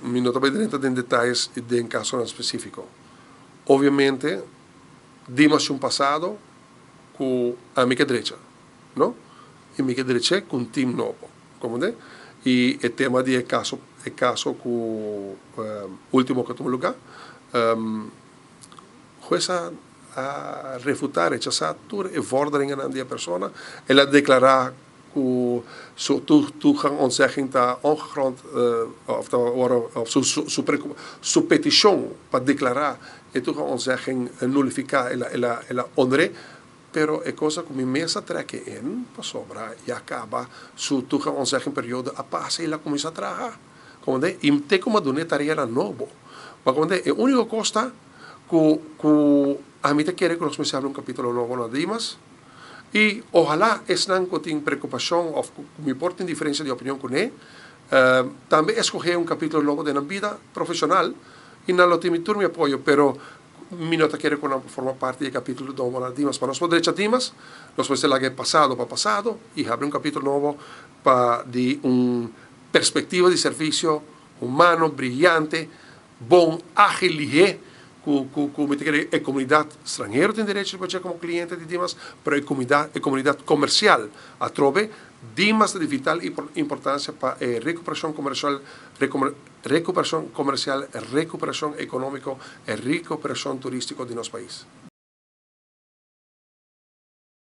Mi no ta bai drenta den detayes den kasonan spesífiko. Obviamente, Dimas tin un pasado ku ami ke drecha, no? I mi ke drech'é ku un tim nobo, komprendé? I e tema di e kaso, e kaso ku último ku a tuma lugá, hues a a refutá, rechasá tur e vorderingennan di e persona. El a deklará ku su toegangontzegging ta ongegrond of ta wòrdu of su su su petishon pa deklará e toegangontzegging nulifiká el a el a el a honr'é, pero e cosa ku mi mes a trèk e in pasobra ya kaba su toegangontzegging periodo a pasa i el a kuminsá traha, komprendé? I te ku mi a dun'é tareanan nobo, bo a komprendé? E úniko kos ta ku ku ami ta kere ku nos mester habri un kapítulo nobo na Dimas. I ohalá esnan ku tin preokupashon òf ku mi por tin diferensia di opinion kuné, tambe eskohé un kapítulo nobo den nan bida profeshonal i nan lo tin mi tur mi apoyo, pero mi no ta kere ku nan por forma parti di e kapítulo nobo na Dimas. Pa nos por drecha Dimas, nos mester laga e pasado pa pasado i habri un kapítulo nobo pa di un perspektiva di servisio humano, briyante, Bon, ágil, lihé, ku ku ku mi ta kere e komunidat stranhero tin derecho riba dje komo kliente di Dimas, pero e komunidat e komunidat komersial atrobe. Dimas ta di vital importansia pa e rekuperashon komershal rekuperashon komersial, rekuperashon ekonómiko e rekuperashon turístiko di nos pais.